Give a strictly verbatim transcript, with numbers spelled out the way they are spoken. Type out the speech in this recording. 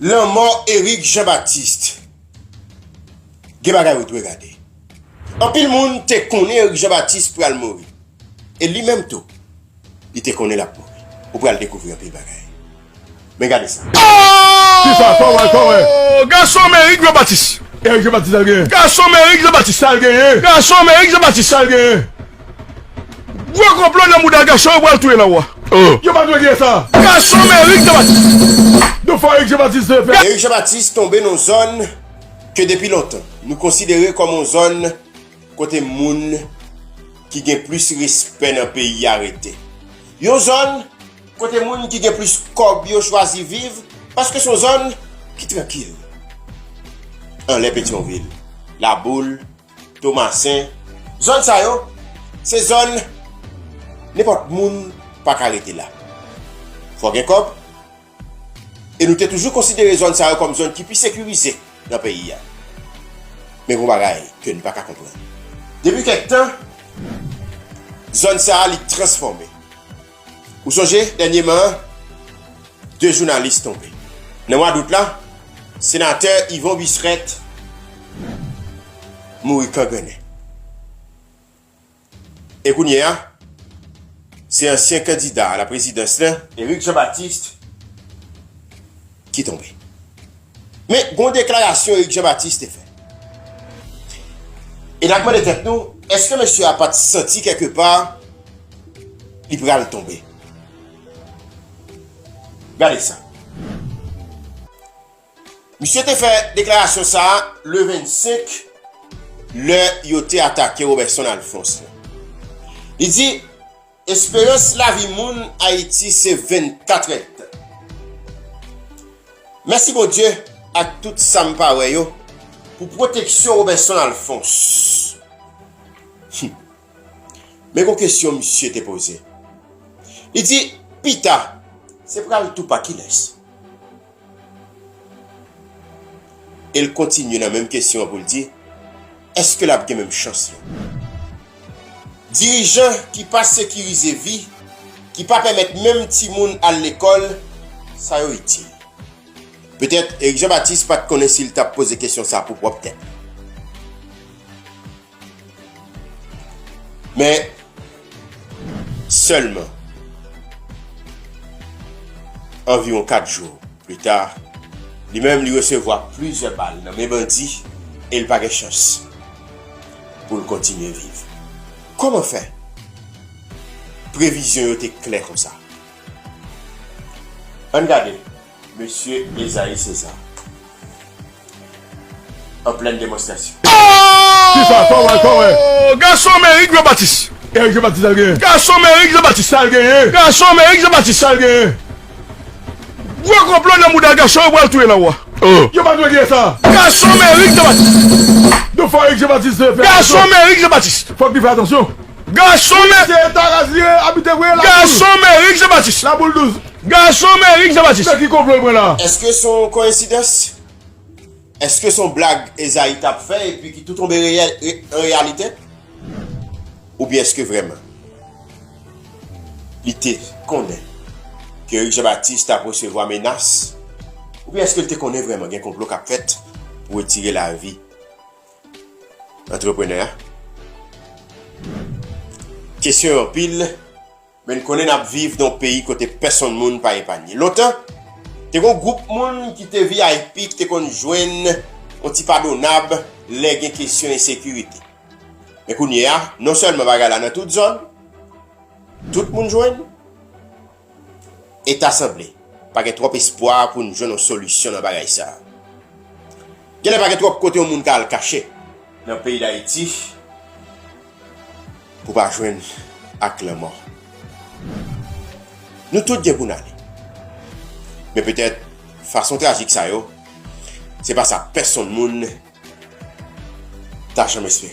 Lanmò Eric Jean Baptiste. Gen bagay ou dwe gade. Anpil moun te konnen Eric Jean Baptiste pral mouri. E li menm tou, li te konnen l ap mouri. Ou pral dekouvri anpil bagay. Men gade sa. Kisa? Sa w wè, sa w wè? Gason m Eric Jean Baptiste. Eric Jean Baptiste, sa l genyen? Gason m Eric Jean Baptiste. Sa l genyen? Gason m Eric Jean Baptiste. Sa l genyen? Gwo konplo nan mouda gason yo pral touye nan wa. Yo pa dwe gen sa. Gason m Eric Jean Baptiste. Nou fò Eric Jean Baptiste fè. Eric Jean Baptiste tonbe nan zòn ke depi lontan nou konsidere kòm yon zòn kote moun ki gen plis respè nan peyi a rete. Yon zòn kote moun ki gen plis kòb yo chwazi viv paske se yon zòn ki trankil. Anlè Petyonvil, Laboul, Tomasen, zòn sa yo, se zòn nenpòt moun pa ka rete la. Fò gen kòb. E nou te toujou konsidere zòn sa yo kòm zòn ki pi sekirize nan peyi a. Men gon bagay ke n pa ka konprann. Depi kèk tan, zòn sa a li transfòme. Ou sonje, dènyèman, de jounalis tonbe. Nan mwa dout la, senatè Yvon Bisrette mouri kangrennen. E kounye a, se ansyen kandida a la prezidans lan, Eric Jean Baptiste, ki tonbe. Men, gon deklarasyon Eric Jean Baptiste te fè. E n ap mande tèt nou, èske mesye a pa t santi kèlkepa li pral tonbe? Gade sa. Misye te fè deklarasyon sa a le vennsenk, lè yo te atake Roberson Alphonse lan. Li di, esperans lavi moun Ayiti se vennkat èdtan. Mèsi Bondye ak tout sa m pa wè yo pou pwoteksyon Roberson Alphonse. Hum. Men gon kesyon misye te poze. Li di, pita, se pral tou pa kilès? E l kontinye nan menm kesyon an pou l di, èske l ap gen menm chans lan? Dirijan ki pa sekirize vi, ki pa pèmèt menm timoun al lekòl, sa yo itil. Petèt Eric Jean Baptiste pa t konnen si l t ap poze kesyon sa a pou pwòp tèt. Men, sèlman, anviwon kat jou pli ta, li menm li resevwa plizyè bal nan men bandi e l pa gen chans pou l kontinye viv. Kòman fè previzyon yo te klè konsa? Ann gade. Mesye Esaïe César, an plèn demonstrasyon. Kisa? Sa w wè, sa w wè? Gason m Eric Jean Baptiste. Eric Jean Baptiste, sa l genyen? Gason m Eric Jean Baptiste. Sa l genyen? Gason m Eric Jean Baptiste. Sa l genyen? Gwo konplo nan mouda gason yo pral touye nan wa. Yo pa dwe gen sa. Gason m Eric Jean Baptiste. Nou fò Eric Jean Baptiste fè. Gason m Eric Jean Baptiste. Fòk li fè atansyon. Gason m. Se Taraz li ye, abite vre la. Gason m Eric Jean Baptiste. Laboul douz. Gason m Eric Jean Baptiste. Nan ki konplo l pran la? Èske se yon koyensidans? Èske se yon blag Esaïe t ap fè epi ki tou tonbe reyèl, re-, an reyalite? Oubyen èske vrèman li te konnen ke Eric Jean Baptiste t ap resevwa menas? Oubyen èske l te konnen vrèman gen konplo k ap fèt pou retire lavi antreprenè a? Kesyon yo anpil. Men n konnen n ap viv nan yon peyi kote pèsonn moun pa epanye. Lontan, te gen yon gwoup moun ki te V I P ki te konn jwenn yon ti padonab lè gen kesyon ensekirite. Men kounye a, non sèlman bagay la nan tout zòn, tout moun jwenn, e ta sanble pa gen twòp espwa pou n jwenn yon solisyon nan bagay sa a. Genlè pa gen twòp kote yon moun ka al kache nan peyi Dayiti pou pa jwenn ak lanmò. Nou tout gen pou n ale. Men petèt, fason trajik sa yo, se pa sa pèsonn moun ta janm espere.